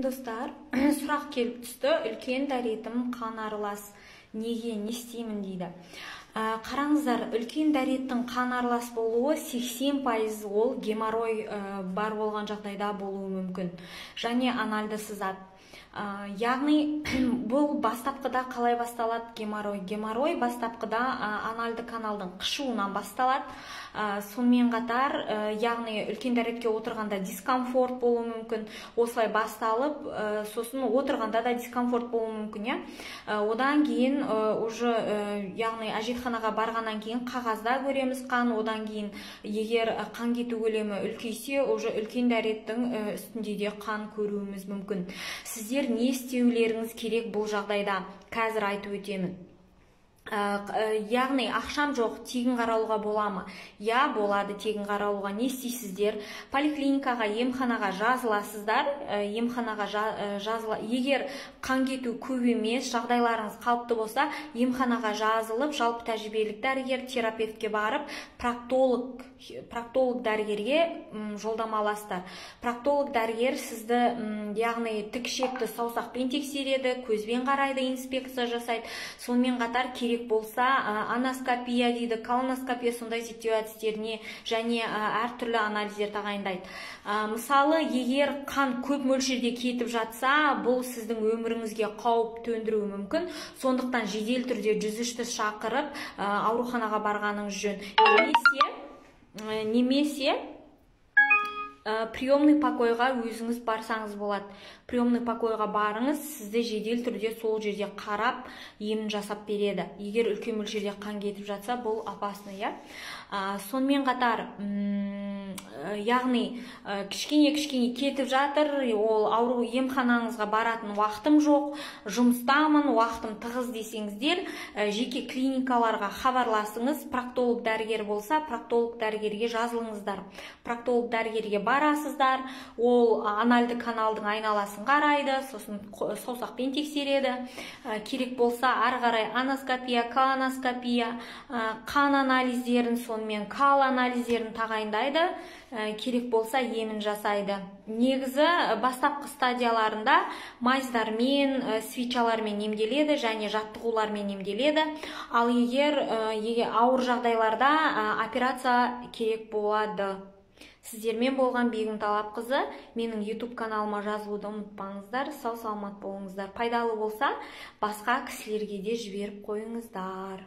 Достар, сұрақ келіп түсті. Үлкен дәретім қан аралас. Неге, не істеймін дейді. Қараңыздар, үлкен дәреттің қан аралас болуы 80% ол геморрой бар болған жағдайда болуы мүмкін. Және анальды сызат. Яғни бұл бастапқыда қалай басталады геморрой? Геморрой бастапқыда анальды каналдың қышуынан басталады. Сонымен қатар, яғни үлкен дәретке отырғанда дискомфорт болуы мүмкін. Осылай басталып, сосын отырғанда да дискомфорт болуы мүмкін, иә. Одан кейін уже, яғни әжетханаға барғаннан кейін қағазда көреміз қан. Одан кейін егер қан кету көлемі үлкейсе, уже үлкен дәреттің үстінде де қан көруіміз мүмкін. Сіздер не істеулеріңіз керек бұл жағдайда? Қазір айтып өтемін. Яғни ақшам жоқ, тегін қаралуға бола ма? Я, болады тегін қаралуға. Не істейсіздер? Поликлиникаға, емханаға жазыласыздар. Емханаға жазыла, егер қан кету көп емес, жағдайларыңыз қалыпты болса, емханаға жазылып, жалпы тәжірибелік дәрігер, терапевтке барып, проктолог дәрігерге жолдама аласыздар. Проктолог дәрігер сізді, яғни тік ішекті саусақпен тексереді, көзбен қарайды, инспекция жасайды. Сонымен қатар керек болса, аноскопия дейді, колоноскопия, сондай зерттеу әдістеріне және әртүрлі анализдер тағайындайды. Мысалы, егер қан көп мөлшерде кетіп жатса, бұл сіздің өміріңізге қауіп төндіруі мүмкін. Сондықтан жедел түрде 103-ті шақырып, ауруханаға барғаныңыз жөн. Немесе приемный покойға өзіңіз барсаңыз болады. Приемный покойға барыңыз, сізді жедел түрде сол жерде қарап, емін жасап береді. Егер үлкен мөлшерде қан кетіп жатса, бұл опасно, иә. Сонымен қатар, яғни кішкене-кішкене кетіп жатыр, ол ауру, емханаңызға баратын уақытым жоқ, жұмыстамын, уақытым тығыз десеңіздер, жеке клиникаларға хабарласыңыз. Проктолог дәрігер болса, проктолог дәрігерге жазылыңыздар. Проктолог дәрігерге барасыздар, ол анальды каналдың айналасын қарайды, сосын саусақпен тексереді. Керек болса, ары қарай аноскопия, колоноскопия, қан анализдерін, сонымен кал анализдерін тағайындайды. Керек болса, емін жасайды. Негізі бастапқы стадияларында мазьдармен, свечалармен емделеді және жаттығулармен емделеді. Ал егер ауыр жағдайларда операция керек болады. Сіздермен болған Бегім Талапқызы. Менің YouTube каналыма жазылуды ұмытпаңыздар. Сау саламат болыңыздар. Пайдалы болса, басқа кісілерге де жіберіп қойыңыздар.